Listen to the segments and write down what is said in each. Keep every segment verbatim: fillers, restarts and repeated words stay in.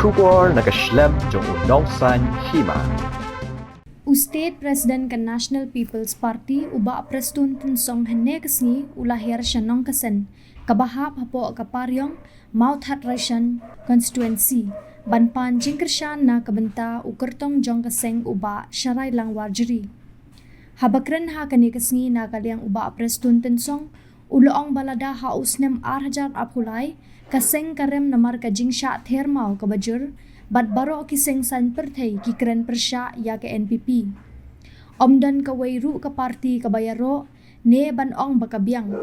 Khubor na ka shlem jong u nongsaiñ hima. U State President ka National People's Party, u Bah Prestone Tynsong, hynne ka sngi u la hiar sha Nongkasen, kaba hap hapoh ka Pariong Mawthadraishan constituency, ban pan jingkyrshan na ka bynta u kyrtong jong ka seng, u Bah Sharailangwar Jri. Haba kren ha kane ka sngi na ka liang u Bah Prestone Tynsong, u la ong ba lada ha u snem ar hajar arphew lai, ka seng ka rem namar ka jingshah ther maw kaba jur, bad baroh ki seng saiñ pyrthei ki kren pyrshah ïa ka N P P. Ym don kawei ruh ka parti kaba ïaroh, ne ban ong ba ka biang.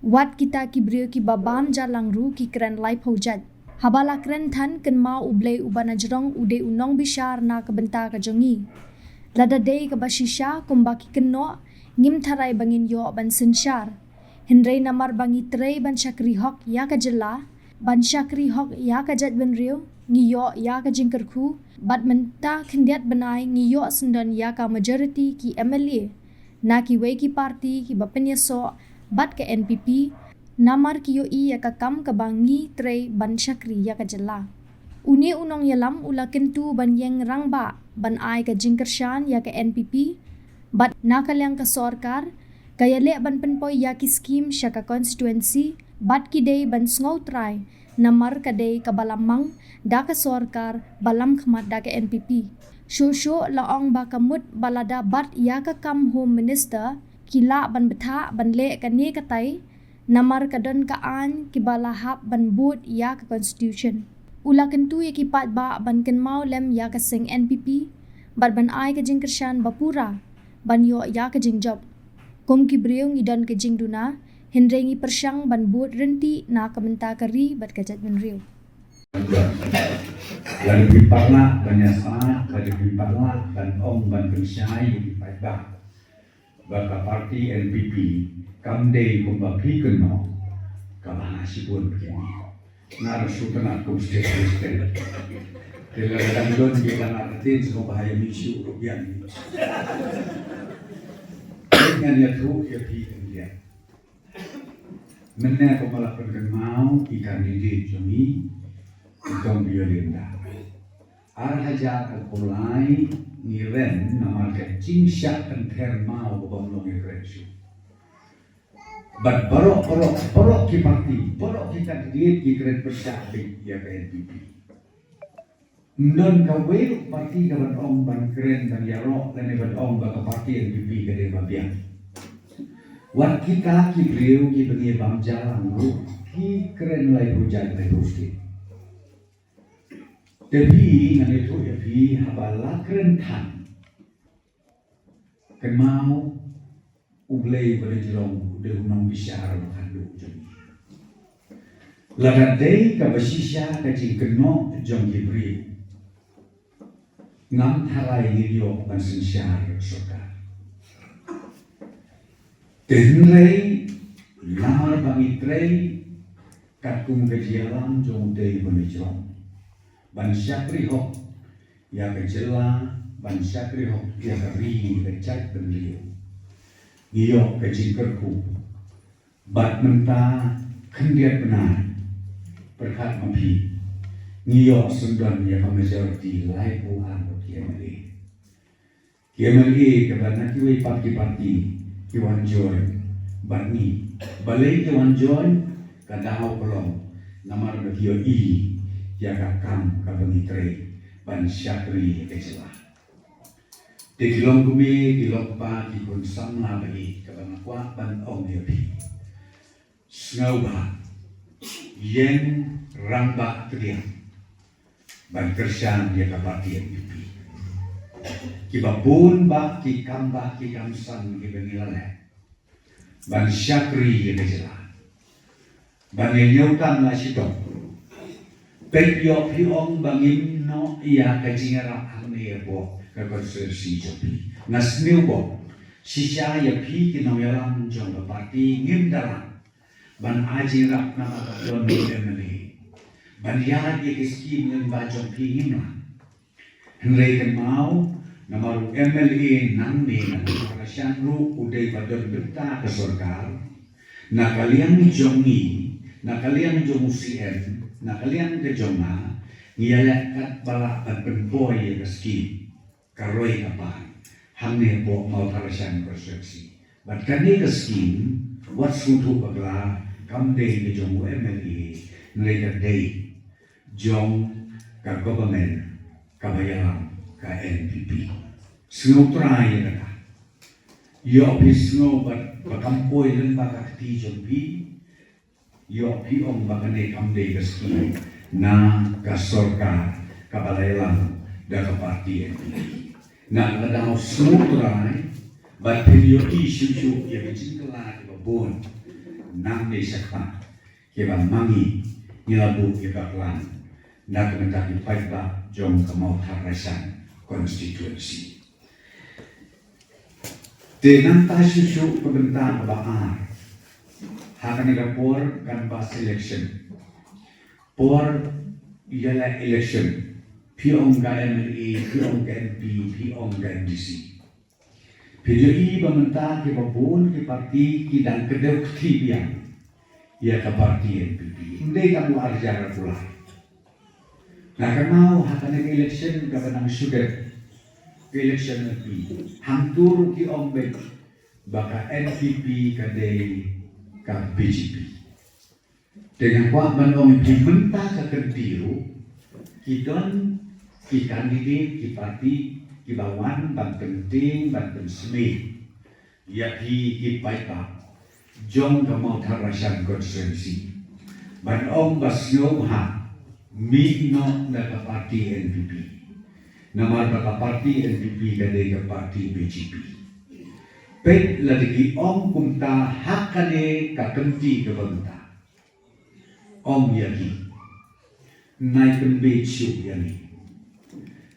Wat kita ki briew kiba bam jalang ruh ki kren laiphew jait. Haba la kren than, kynmaw U Blei uba na jrong u dei u nongbishar na ka bynta ka jong ngi. Lada dei kaba shisha kumba ki kynnoh, ngim tharai ba ngin ïoh ban synshar. Hynrei namar ba ngi trei ban shakri hok ïa ka jylla, ban shakri hok ïa ka jaitbynriew, ngi ïoh ïa ka jingkyrkhu, bad mynta khyndiat bnai ngi ïoh syndon ïa ka majority ki M L A na kiwei ki parti kiba pynïasoh bad ka N P P, namar ki ïohi ïa ka kam kaba ngi trei ban shakri ïa ka jylla. Une u nongïalam u la kyntu ban ïeng rangbah ban ai ka jingkyrshan ïa ka N P P, bad na ka liang ka sorkar ka ïaleh ban pynpoi ïa ki skim sha ka constituency, bad ki dei ban sngewtrai namar ka dei kaba la mang da ka sorkar ba lam khmat da ka N P P. Shuh shuh la ong ba ka mut ba lada bat ïa ka kam Home Minister, ki lah ban bthah ban leh kane katai, namar ka don ka aiñ kiba la hap ban bud ïa ka constitution. U la kyntu ïa ki paidbah ban kynmaw lem ïa ka seng N P P, bad ban ai ka jingkyrshan ba pura ban ïoh ïa ka jingjop. Kum ki briew ngi don ka jingduna, hynrei ngi pyrshang ban bud ryntih na ka bynta ka ri bad ka jaitbynriew. Lada phi pat lah ban ïasaid, lada phi pat lah ban ong ban pynshai ïa ki paidbah ba ka parti N P P kam dei kumba phi kynnoh, ka bha shibun. Phi nga ruh shu tnat kum state president. Te lada dang don ïa ka narrative sngewbha ïa mih shuh ruh biang. Ngan ïathuh ïa phi khyndiat. Mynne kumba la pynkynmaw i candidate jong ngi, i Tong Biolinda. Ar hajar arphew lai ngi rem namar ka jingshah kynther maw kaba ym long ïakren shuh. Bad baroh, baroh, baroh ki parti, baroh ki candidate ki kren pyrshah beit ïa ka N P P. Ym don kawei ruh parti ka ban ong ban kren ban ïaroh lane ban ong ba ka parti N P P ka dei ba biang. Wat kita ki briew kiba ngi bam jalang ruh ki kren laiphew jait laiphew state. Te phi, ngan ïathuh ïa phi, haba la kren than, kynmaw U Blei ba na jrong u dei u nongbishar ba khatduh jong ngi. Lada dei kaba shisha ka jingkynnoh jong ki briew, ngam tharai ngin ïoh ban synshar sorkar. Te hynrei namar ba ngi trei katkum ka jingïalam jong U Blei ba na jrong ban shakri hok ïa ka jylla, ban shakri hok ïa ka ri, ka jaitbynriew, ngi ïoh ka jingkyrkhu. Bad mynta khyndiat bnai, pyrkhat ma phi, ngi ïoh syndon ïa ka majority laiphew ar ngut ki M L A. Ki M L A kiba na kiwei pat ki parti ki wan join bad ngi. Balei ki wan join? Ka daw ka long namar ba ki ïohi ïa ka kam kaba ngi trei ban shakri ïa ka jylla. Te ki long kmie, ki long kpa, ki khun samla ba ïeit, kaba nga kwah ban ong ïa phi, sngewbha ïeng rangbah pdiang ban kyrshan ïa ka parti N P P. Kiba bun bah ki kam bah ki kam san kiba ngi la leh ban shakri ïa ka jylla. Ban ïa ñiewkam la shitom. Peit, ïoh phi ong ba ngim noh ïa ka jingïarap hangne hapoh ka constituency jong phi. Nga sngewbha shisha ïa phi ki nongïalam jong ka parti, ngim da lah ban ai jingïarap namar ba don u M L A ban ïaid ïa ki skim lyngba jong phi, ngim lah. Hynrei kynmaw, namar u M L A nangne na ka Nongkrem ruh u dei ba don bynta ka sorkar, na ka liang jong ngi, na ka liang jong u C M, na ka liang ka jong nga, Ngi ïaleh katba lah ban pynpoi ïa ka skim ka roi ka par hangne hapoh Mawthadraishan constituency. Bad kane ka skim, wat sngewthuh bakla, kam dei ka jong u M L A, hynrei ka dei jong ka government kaba ïalam ka N P P. Sngewthuh ïa kata. Ïoh phi sngew bad ba kam poi lyngba ka kti jong phi. Ïoh phi ong ba kane kam dei ka skim na ka sorkar kaba la ïalam da ka parti N P P. Na ka daw sngewthuh bad phin ïohi shuh shuh ïa ka jingkylla kaba bun nangne shakhmat. Kiba ma ngi ngi la buh ïa ka plan na ka bynta ki paidbah jong ka Mawthadraishan constituency. Te nangta shuh shuh ka bynta kaba ar ha kane ka por kan ba selection, por ïaleh election, phi ong ka M L A, phi ong ka M P, phi ong ka M D C. Phi ïohi ba mynta kiba bun ki parti ki dang kdew kti biang ïa ka parti N P P. Ym dei tang u arjar pula. Na ka nau ha kane ka election kaba nang shu dep, ka election N P P, hangtu ruh ki ong beit ba ka N P P ka dei ka B J P. Te nga kwah ban ong ïa phi mynta ka kynti ruh ki don ki candidate, ki parti kiba wan ban pyntieng, ban pynsmei ïa phi ki paidbah jong ka Mawthadraishan constituency ban ong ba sngewbha mih noh na ka parti N P P. Namar ba ka parti N P P ka dei ka parti B J P. Peit lada ki ong kumta ha kane ka kynti kaba mynta. Ong ïa ki, nai pynbeit shuh ïa ngi.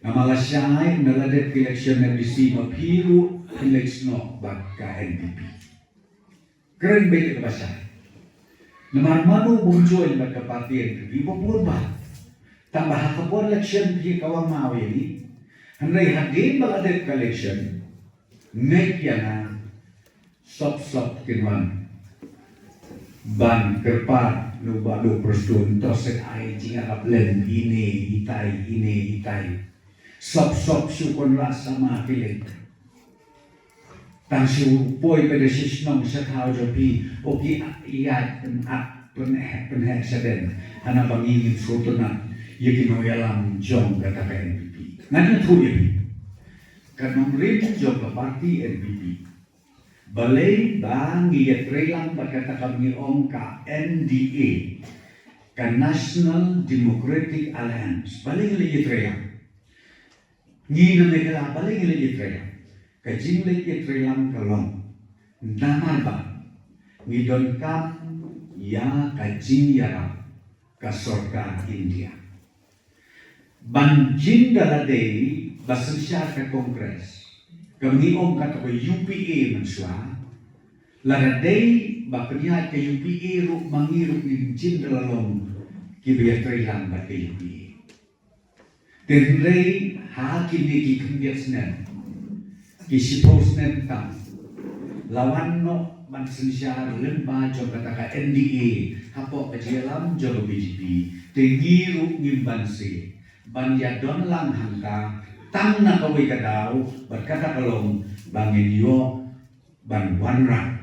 Namar lashai na la dep ka election M D C ma phi ruh pynleit snoh bad ka N P P. Kren beit ïa kaba shai. Namar mano bym join bad ka parti N P P ba bun ba. Tang ba ha ka por election phi kawang maw ïa ngi. Hynrei hadien ba la dep ka election, ngeit ïa nga, sop sop kin wan ban kyrpad na u Bah Duh Prestone, to sa ai jingïarap lem ine itai, ine itai. Sop sop shu Conrad Sangma ki leit. Tang shu poi beit sha shnong sha thaw jong phi, o ki ïaid pynat pynheh pynheh shaden. Hana ba ngi ngin sngewtynnat ïa ki nongïalam jong kata ka N P P. Ngan ïathuh ïa phi. Ka nongrim jong ka parti N P P. Balei ba ngi ïatreilang bad kata kaba ngi ong ka N D A, ka National Democratic Alliance. Balei ngi la ïatreilang? Ngi na Meghalaya balei ngi la ïatreilang? Ka jingleit ïatreilang ka long namar ba ngi donkam ïa ka jingïarap ka sorkar India. Ban jin da la dei ba synshar ka Congress, ka ngi ong kata ka U P A mynshuwa, lada dei ba pynïaid ka U P A ruh ma ngi ruh ngin jin da la long kiba ïatreilang bad ka U P A. Te hynrei ha kine ki khyndiat snem, ki shiphew snem tam, la wan noh ban synshar lyngba jong kata ka N D A hapoh ka jingïalam jong ka B J P. Te ngi ruh ngim banse ban ïadon lang hangta tang na kawei ka daw bad kata ka long ba ngin ïoh ban wanrah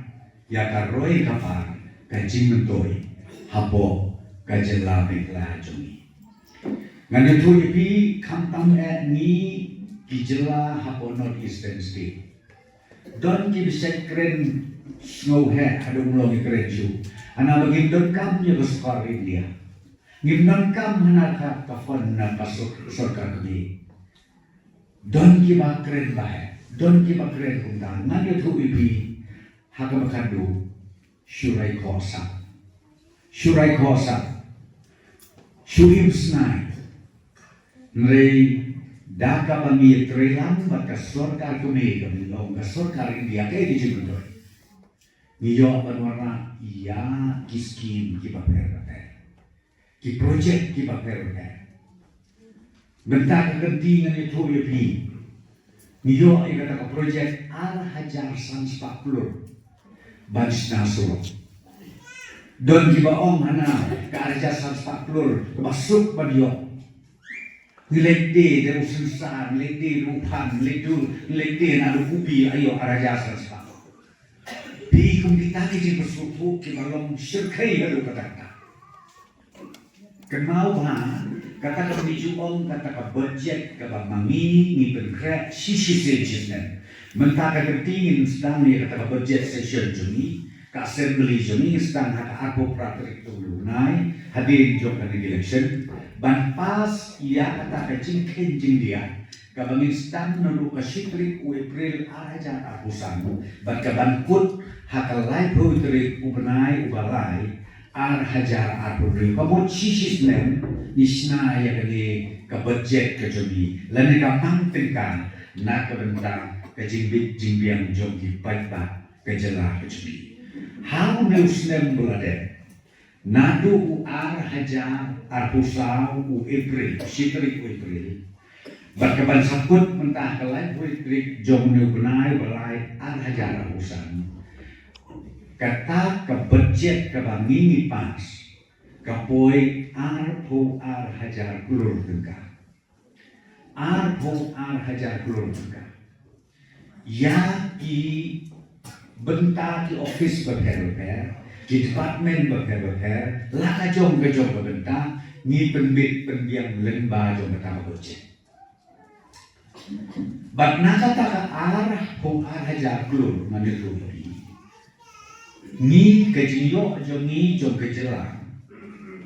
ïa ka roi ka par ka jingmyntoi hapoh ka jylla Meghalaya jong ngi. Ngan ïathuh ïa phi, khamtam eh ngi ki jylla hapoh North Eastern State, don kiba shait kren sngewheh haduh ngi long ïa kren shuh. Hana ba ngim donkam ïa ka sorkar India, ngim donkam hana ka, ka fund na ka sor-, sorkar kmie. Don kiba kren ba heh, don kiba kren kumta. Ngan ïathuh ïa phi ha kaba khadduh, shu rai khohsap, shu rai khohsap, shu im snai. Hynrei da kaba ngi ïatreilang bad ka sorkar kmie, kaba ngi ong ka sorkar India, kaei ka jingmyntoi? Ngi ïoh ban wanrah ïa ki skim kiba pher bapher, ki projek kiba pher bapher. Mynta ka kynti ngan ïathuh ïa phi, ngi ïoh ïa kata ka projek ar hajar san spah klur ban shna surok. Don kiba ong hana ka ar hajar san spah klur kaba suk ban ïoh. Ngi leit die da u sensar, ngi leit die da u phan, ngi leit du, ngi leit die na u kubi, aïu, ar hajar san spah. Phi kum kita ki jingpynsngewthuh kiba long shyrkhei haduh katta katta. Kynmaw ba kata kaba ngi ju ong, kata ka budget kaba ma ngi ngi pynkhreh shi shisien shisnem. Mynta ka kynti ngin sdang ïa kata ka budget session jong ngi, ka assembly jong ngi, ngin sdang ha ka arphew phra tarik jong u bnai, hadien jong kane ka election, ban pass ïa kata ka jingkheiñ jingdiah kaba ngin sdang naduh ka shi tarik u April ar hajar arphew san, bad kaban kut ha ka laiphew tarik u bnai uba lai ar hajar arphew hynriew. Ka mut shi shisnem ngi shna ïa kane ka budget ka jong ngi lane ka mang tyngka na ka bynta ka jingbit jingbiang jong ki paidbah ka jylla ka jong ngi. Ha une u snem ba la dep, naduh u ar hajar arphew saw u April, shi tarik u April, bad kaban sa kut mynta ha ka laiphew tarik jong une u bnai ba lai ar hajar arphew san, kata ka budget kaba ngi ngi pass ka poi arphew ar hajar klur tyngka. Arphew ar hajar klur tyngka. Ïa ki bynta, ki office bapher bapher, ki department bapher bapher, la ka jong ka jong ka bynta, ngi pynbit pynbiang lyngba jong kata ka budget. Bad na kata ka arphew ar hajar klur, ngan ïathuh ïa phi, ngi, ka jingïoh jong ngi jong ka jylla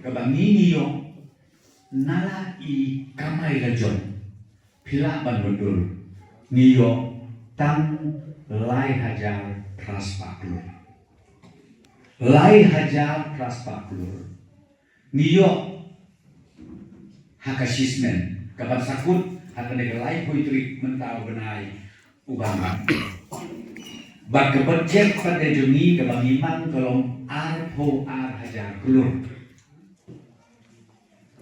kaba ngi ngi ïoh na la i kamai la jong, phi lah ban mutdur, ngi ïoh tang lai hajar phra spah klur. Lai hajar phra spah klur ngi ïoh ha ka shisnem kaban sa kut ha kane ka laiphew tarik mynta u bnai uba ngi. Bad ka budget pat de jong ngi kaba ngi mang ka long arphew ar hajar klur.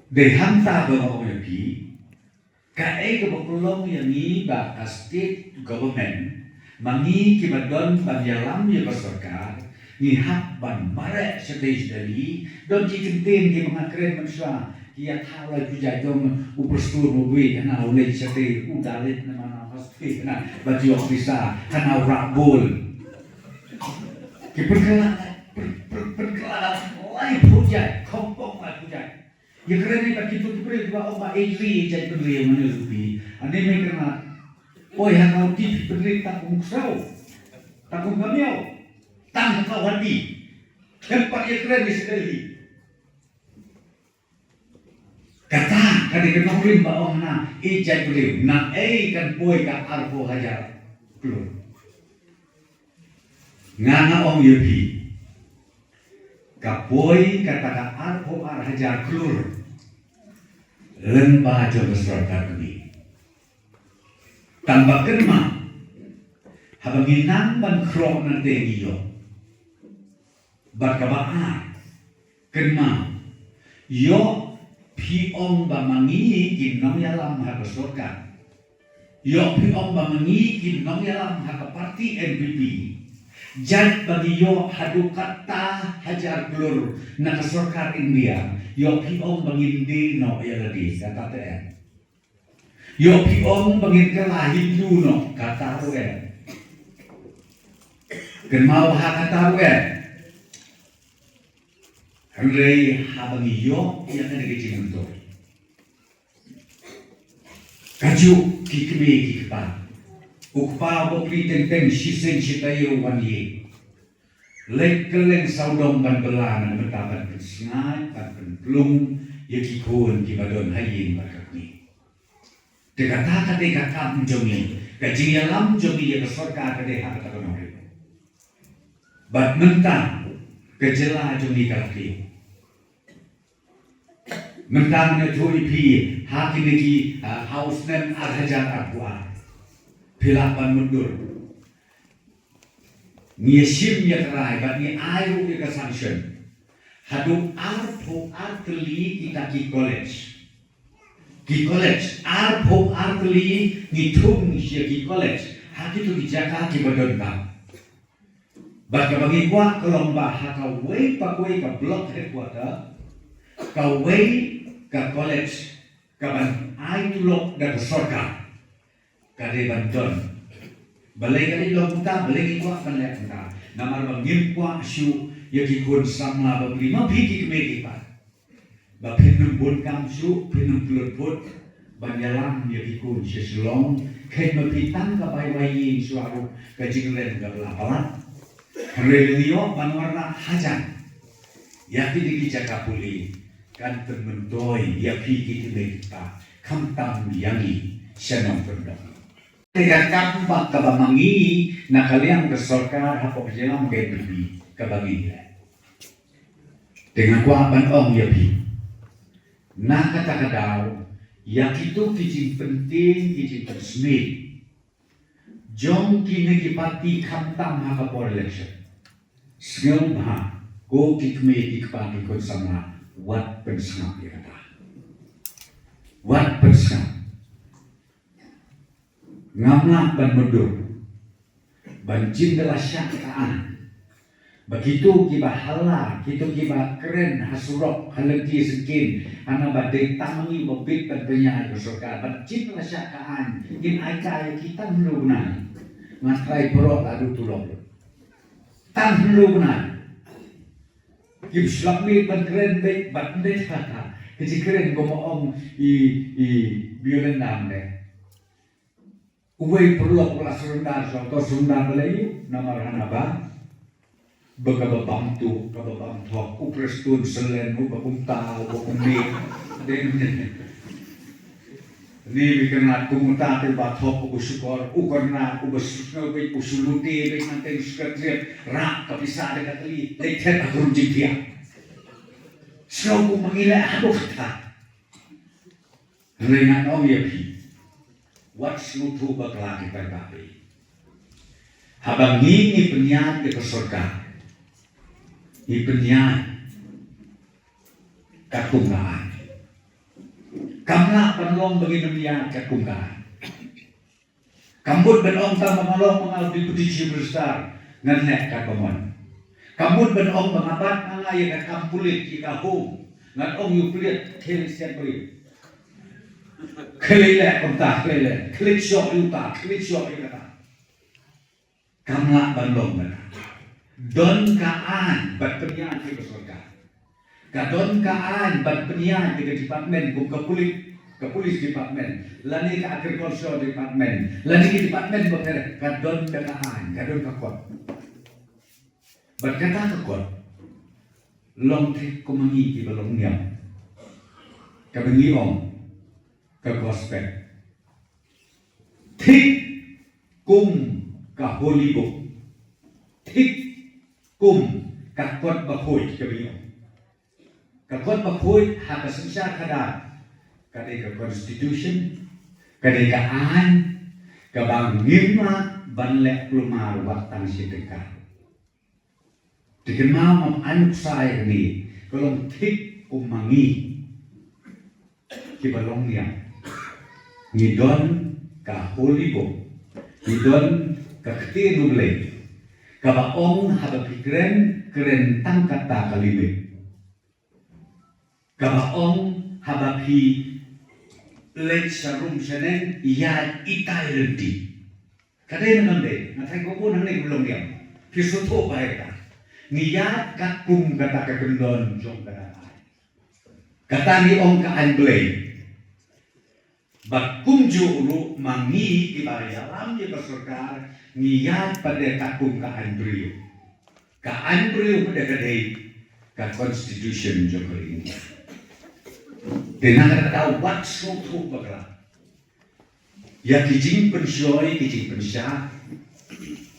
Dei hangta ba nga ong ïa phi, kaei kaba pynlong ïa ngi ba ka state government, ma ngi kiba don ban ïalam ïa ka sorkar, ngi hap ban mareh shatei sha Delhi. Don ki kyntien kiba nga kren mynshuwa, ki ïathaw lai phew jait, don u Prestone Rooibos hana u leit shatei u Dalit na mana hospital hana ba ïoh pisa hana u rah bol. Ki pynkylla, pyn, pyn, pynkylla lai phew jait, kongpong lai phew jait. Ïa kren ïa kita ki briew kiba ong ba ïeit ri ïeit jaitbynriew, mane ruh phi. Ani me kena. Poi ha ka U T phi pynrit ta kum ksaw, ta kum ka miaw, tang ha ka wadi. Khlem pat ïa kren ïa sdang hi. Kata ka dei ka nongrim ba ong na ïeit jaitbynriew, na ei kan poi ka arphew hajar klur. Nga nga ong ïa phi, ka poi kata ka arphew ar hajar klur lyngba jong ka sorkar kane. Tang ba kynmaw, haba ngi nang ban khroh nangta ngi ïoh. Bad kaba ar, kynmaw, ïoh phi ong ba ma ngi ki nongïalam ha ka sorkar. Ïoh phi ong ba ma ngi ki nongïalam ha ka party N P P. Jait ba ngi ïoh haduh katta hajar klur na ka sorkar India, ïoh phi ong ba ngin die noh ïa lade, kata te em. Ïoh phi ong ba ngin kylla Hindu noh, kata ruh em. Kynmaw ha kata ruh em. Hynrei haba ngi ïoh ïa kane ka jingmyntoi, kajuh ki kmie ki kpa, u kpa u bapli teng teng shisien shi taïew wan ïing, leit kylleng sawdong ban bylla na ka bynta ban pynsngaid ban pynplung ïa ki khun kiba don ha ïing bad ka kmie. Te kata ka dei ka kam jong ngi, ka jingïalam jong ngi ïa ka sorkar ka dei ha kata ka nongrim. Bad mynta ka jylla jong ngi ka la khlieh. Mynta ngan ïathuh ïa phi ha kine ki, ah, ha u snem ar hajar arphew ar. Phi lah ban mutdur. Ngi ïa shim ïa ka rai bad ngi ai ruh ïa ka sanction. Haduh arphew ar tylli kita ki college. Ki college, arphew ar tylli ngi thung sha ki college ha kito ki jaka kiba don bam. Bad kaba ngi kwah ka long ba ha kawei pa kawei ka block headquarter, kawei ka college kaban ai tulop da ka sorkar. Ka dei ban don. Balei ka dei long kumta, balei ngi kwah ban leh kumta? Namar ba ngim kwah shuh ïa ki khun samla bapli, ma phi ki kmie ki kpa, ba phin ym bun kam shuh, phin ym khlad phut ban ïalam ïa ki khun sha Shillong. Khein ma phi tang ka bai wai ïing shuwa ruh ka jingrem ka la palat. Hynrei lei ïoh ban wanrah hajan ïa kine ki jaka pule kan pynmyntoi ïa phi ki kmie ki kpa khamtam ïa ngi sha nongkyndong. Te ka kam ba kaba ma ngi na ka liang ka sorkar hapoh ka jylla ma ka N P P kaba ngi leh. Te nga kwah ban ong ïa phi, na kata ka daw, ïa kito ki jingpyntieng ki jingpynsmit jong kine ki parti khamtam ha ka por election, sngewbha ko ki kmie ki kpa ki khun samla, wat pynsngap ïa kata. Wat pynsngap. Ngam lah ban mutdur ban jin da la shah ka aiñ ba kito kiba hala, kito kiba kren ha surok, ha lynti syngkien, hana ba dei tang ma ngi ba bit ban pynïaid ka sorkar, ban jin da la shah ka aiñ kin ai kai ïa ki tang hynriew bnai. Nga trai paralok la duh tulop. Tang hynriew bnai. Kim shlap miet ban kren beit, ban beit ha ka. Ki jingkren kum ba ong i, i Violin dang de. Uwei paralok u la surrender, shu to surrender balei? Namar hana ba, ba kaba bam tuh, kaba bam thok, u Prestone Syllen, uba kumta, uba kumne. Dei ne. Ni bi kynrad kumta te ba thok, uba shukor, u kynrad, uba shu, uba, u shu lute, ba ngan teng secretariat, rah ka pisa da ka kali, leit thet ha ka rum jingthiah. Shu kum ma ngi leh haduh kata. Hynrei ngan ong ïa phi, wat sngewthuh bakla ki paidbah phi. Haba ngi ngi pynïaid ïa ka sorkar, ngi pynïaid katkum ka aiñ. Kam lah ban long ba ngin ym ïaid katkum ka aiñ. Kam mut ban ong tang ba nga long ma nga u Deputy Chief Minister ngan leh katba mon. Kam mut ban ong ba nga bat nga nga ïa ka kam pulit, ïa ka home, ngan ong ïa u pulit, khie leit siat briew. Khie leit leh kumta, khie leit leh, khie leit shoh ïa uta, khie leit shoh ïa kata. Kam lah ban long kata. Don ka aiñ ban pynïaid ïa ka sorkar. Ka don ka aiñ ban pynïaid ïa ka department kum ka pulit, ka police department, lane ka agriculture department, lane ka department bapher, ka don ka aiñ, ka don ka kot. Bad kata ka kot long thik kum ma ngi kiba long niam. Kaba ngi ong ka gospel. Thik kum ka holy book. Thik kum ka kot bakhuid kaba ngi ong. Ka kot bakhuid ha ka synshar khadar ka dei ka constitution, ka dei ka aiñ kaba ngim lah ban leh kulmar wat tang shi tyngka. Te kynmaw, ngam ai nuksa ïa kane, ka long thik kum ma ngi kiba long niam. Ngi don ka holy book, ngi don ka ktien U Blei kaba ong haba phi kren, kren tang kata ka limit. Kaba ong haba phi leit sha rum sha neng, ïaid itai lynti. Ka dei ne kam dei? Nga tharai ko bun hangne ki long niam. Phi sngewthuh bha ïa kata. Ngi ïaid katkum kata ka kyndon jong kata ka aiñ. Kata ngi ong ka aiñ Blei. Bad kumjuh ruh ma ngi kiba ïalam ïa ka sorkar, ngi ïaid pat de katkum ka aiñ briew. Ka aiñ briew pat de ka dei ka constitution jong ka ri India. Te na kata ka daw wat sngewthuh bakla ïa ki jingpynshoi, ki jingpynshah,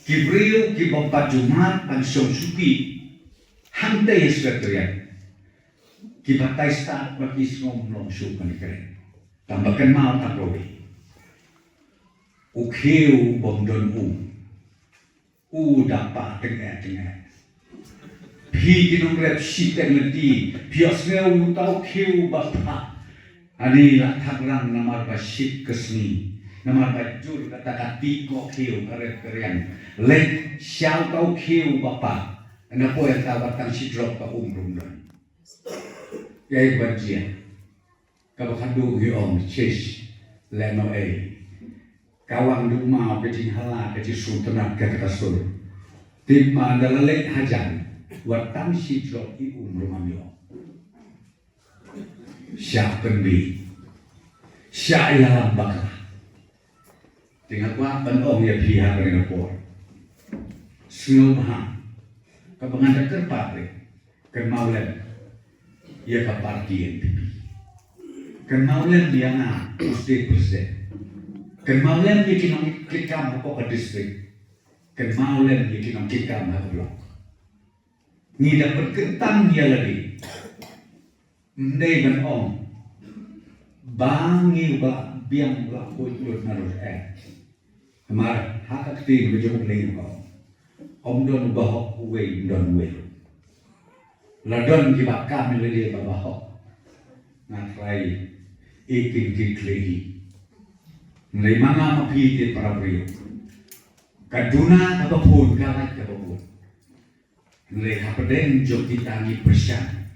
ki briew ki bym pat ju mad ban shong shuki hangtei ha Secretariat, ki batai stad ba ki sngew ym long shuh ban kren. Tang ba kynmaw tang kawei, u khiew bym don um. U da pah tyngeh tyngeh. Phi ki nongrep shiteng lynti, phi ïohsngew uta u khiew ba pah. Ani la thak rang namar ba shit ka sngi, namar ba jur kata ka tih ka khiew ka rep ka riang. Leit sha uta u khiew ba pah. Na poi ata wat tang shi drop ka um ruh ym don. Ïa ban jia. Kaba khadduh ngi ong, shish, Lehnohei, ka wang duma ka jinghala ka jingsngewtynnat ka kata sur. Tip ma da la leit hajan, wat tang shi drop i um ruh ngam ïoh. Shah pynbeit, shah ïalam bakla. Te nga kwah ban ong ïa phi ha kane ka por, sngewbha, kaba ngan da kyrpad re, kynmaw lem ïa ka party N P P. Kynmaw lem ïa nga u state president. Kynmaw lem ïa ki nongkitkam hapoh ka district. Kynmaw lem ïa ki nongkitkam ha ka block. Ngi da pynkyntang ïa lade. Ym dei ban ong ba ngi ba biang ba khuid lut na ruh eh. Namar ha ka ktien ka jong U Blei ka ong, ym don uba hok uwei, ym don uwei. La don kiba kam ïa lade ba bahok. Nga trai, i kin ki khlei hi. Ym dei ma nga ma phi te para briew. Ka duna kaba bun, ka lait kaba bun. Hynrei hapdeng jong kita ngi pyrshang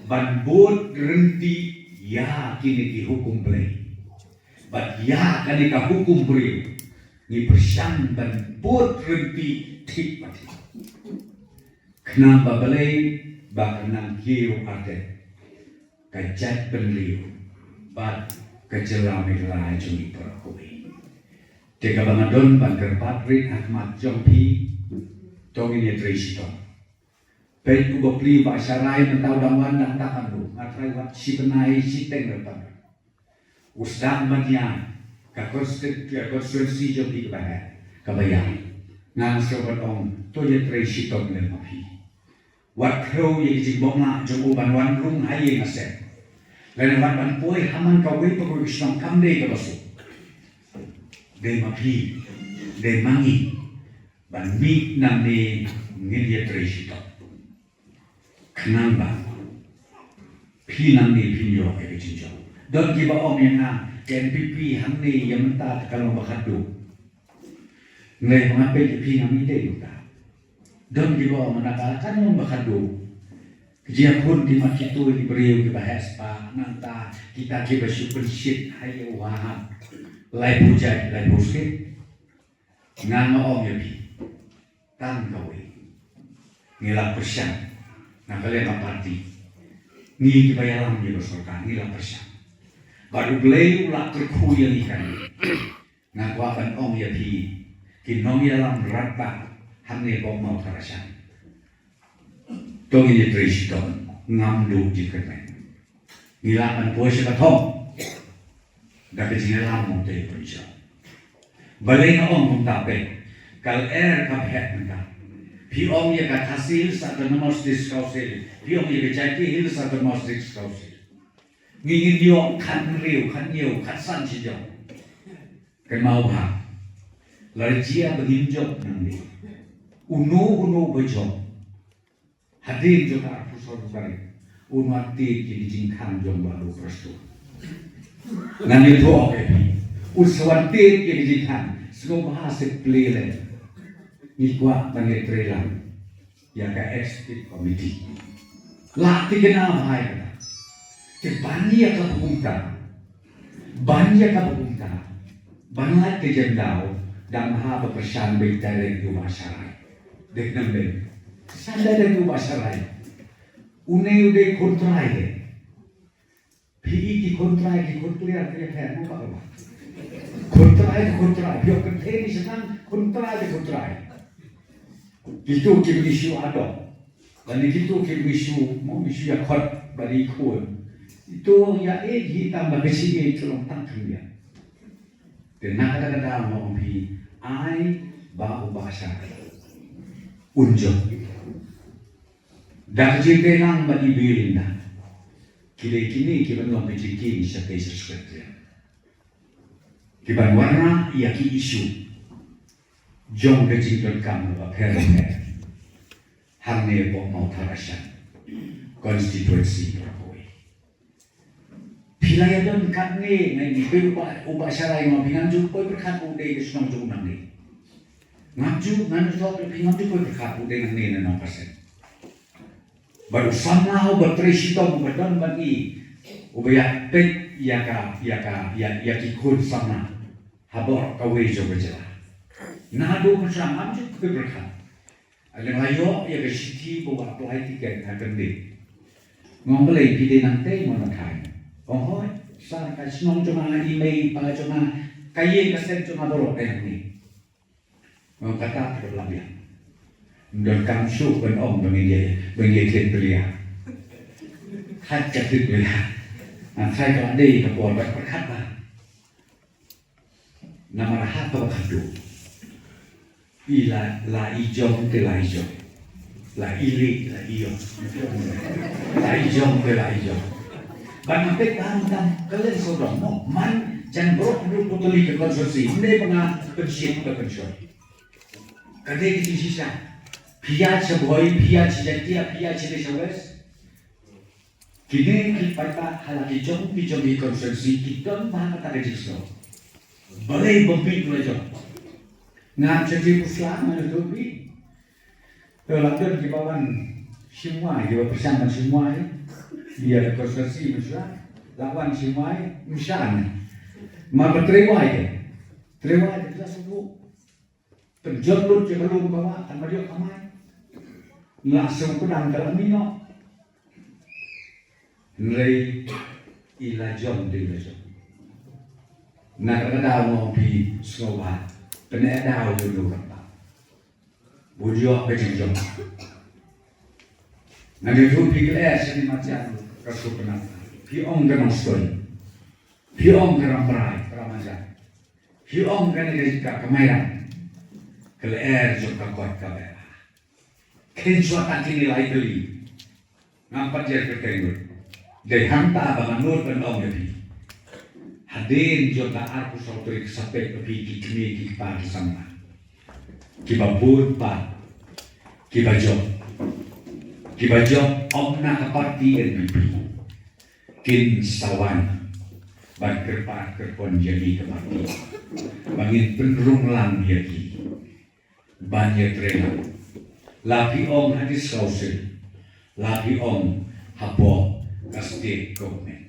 ban bud ryntih ïa kine ki hukum Blei. Bad ïa kane ka hukum briew ngi pyrshang ban bud ryntih thik pa thik. Khnang ba balei ba kan nang kiew arteh ka jaitbynriew bad ka jylla Meghalaya jong ngi baroh kawei. Te kaba nga don ban kyrpad rit ha khmat jong phi, to ngin ïatrei shitom. Peit u bapli u Bah Sharai mynta u dang wan dang dang kan du. Nga trai wat shi bnai shiteng ban pan. U sdang ban ïaid ka constitu-, ka constituency jong phi kaba heh, kaba ïaid. Nga sngewbha ban ong to ïatrei shitom lem ma phi. Wat khlem ïa ka jingbym lah jong u ban wan rung ha ïing ha sem. Lane wat ban poi ha man kawei pa kawei ka shnong kam dei kaba suk. Dei ma phi, dei ma ngi ban mih nangne ngin ïatrei shitom. Khnang ba phi nangne phin ïoh ïa ka jingjop. Don kiba ong ïa nga ka N P P hangne ïa mynta ka long ba khatduh. Hynrei ba nga peit ïa phi nga mih dei ïa uta. Don kiba ong na ka kan long ba khatduh. Ki jia khun ki mat kito ki briew kiba heh spah nangta kita kiba shu pynshit ha ïa u Wahab. Laiphew jait, laiphew skit. Nga nga ong ïa phi. Tang kawei. Ngi la pyrshang. Na ka liang ka party. Ngi kiba ïalam ïa ka sorkar ngi la pyrshang. Bad U Blei u la kyrkhu ïa ngi kane. Nga kwah ban ong ïa phi ki nongïalam rangbah hangne Bokmaw Tharashan. To ngin ïatrei shitom, ngam duh jingkyrmen. Ngi lah ban poi sha ka thong da ka jingïalam mo te pynshong. Balei nga ong kumta peit, ka lyer ka phet mynta. Phi ong ïa ka Khasi Hills Autonomous District Council, phi ong ïa ka Jaintia Hills Autonomous District Council. Ngi ngin ïoh khathynriew, khathynñiew, khatsan shijor. Kynmaw bha. Lada jia ba ngim jop nangne, uno uno ba jop hadien jong ka arphew saw tarik, un wan tied ïa ki jingkhang jong u Bah Lukhrastun. Ngan ïathuh ïa phi, un sa wan tied ïa ki jingkhang. Sngewbha sa plie leh. Ngi kwah ban ïatrei lang ïa ka executive committee. La thikna bha ïa kata. Te ban ïa kaba kumta, ban ïa kaba kumta, ban lait ka jem daw, dang bha ba kyrshan beit direct ïa u Bah Sharai. Dei nang dei. Kyrshan direct ïa u Bah Sharai. Une u dei khun trai de. Phi i ki khun trai, ki khun kliar, ki kliar, mo ba ba. Khun trai, khun trai, phi ong kynthei ni shatang, khun trai, khun trai. Kito ki mih shu adopt. Lane kito ki mih shu, mo mih shu ïakhot bad i khun. Ito ïa eh hi tang ba ka shi eh ka long tang khyndiat. Te na kata ka daw nga ong phi, ai ba u Bah Sharai un jop. Da ka jingïalang bad i Bill Linda. Ki dei kine kiban long ka jingkieng shatei sha Secretariat. Kiban wanrah ïa ki issue jong ka jingdonkam kaba pher bapher hangne Bokmaw Tharashan constituency baroh kawei. Phi la ïa don katne, ngi phi u Bah, u Bah Sharai, ma phi ngam ju poi pyrkhat u dei ka shnong jong u nangne. Ngam ju, ngam ju thok phi ngam ju poi pyrkhat u dei nangne na nong percent. Bad u samla uba trei shitom uba don bad ngi, Uba ïa peit ïa ka, ïa ka, ïa, ïa ki khun samla ha baroh kawei jong ka jylla. Naduh mynshwa ngam ju pyrkhat. Lada nga ïoh ïa ka shithi ba apply ticket ha kane. Nga ong, balei phi dei nangtei mo na thaiñ? Ong, hooid, sa ka shnong jong nga, i mei i pa jong nga, ka ïing ka seng jong nga baroh dei hangne. Nga ong, kata ka la biang. Ym donkam shuh ban ong ba ngin ïa, ba ngin ïa thied pylliang. Hooid ka thied pylliang. Nga tharai ka la dei ka por ban pyrkhat ba. Namar ha kaba khadduh. I la, la i jong te la i jong. La i leh la i jong. La i jong te la i jong. Ban ym peit ba ngam dang kylliang sawdong mo. Man jan brok hynriew phew tylli ka constituency. Ynda ba nga pynshit ka pynshoi. Ka dei ka jingshisha. Phi ïaid sha Bhoi, phi ïaid sha Jaintia, phi ïaid sha West. Kine ki paidbah ha la ki jong ki jong ki constituency ki don bha kata ka jingsngew. Balei bym peit la jong. Ngam sngewthuh shuh, ngam sngewthuh phi. Te la don kiba wan shim wai, kiba pyrshang ban shim wai. Ïa ka constituency mynshwa la wan shim wai, ym shah ne. Namar ba trei wai te. Trei wai te la sngewthuh. Pynjot lut ïa ka lum ka wah, kan ba ïoh kamai. La sngewkdang ka la mih noh. Hynrei i la jong dei la jong. Na kata ka daw nga ong phi sngewbha. Pyneh daw ïa u rangbah. Bun ïoh ka jingjop. Ngan ïathuh phi ka lyer shane marjan ka sngewtynnat. Phi ong ka Nongstoiñ. Phi ong ka Rambrai, ka Ramanjai. Phi ong kane ka jaka ka Mairang. Ka lyer jong ka kot ka beh. Kheiñ shuwa tang kine lai tylli. Ngam pat jer kyrteng lut. Dei hangta ba nga nud ban ong ïa phi. Hadien jong ka arphew saw tarik sa peit ïa phi ki kmie ki kpa ki samla. Kiba bun pat. Kiba jop. Kiba jop ym na ka party N P P. Kin sa wan ban kyrpad kyrpon ïa ngi ka party ba ngin pynrung lang ïa ki ban ïatrei lang. La phi ong ha District Council, la phi ong hapoh ka state government.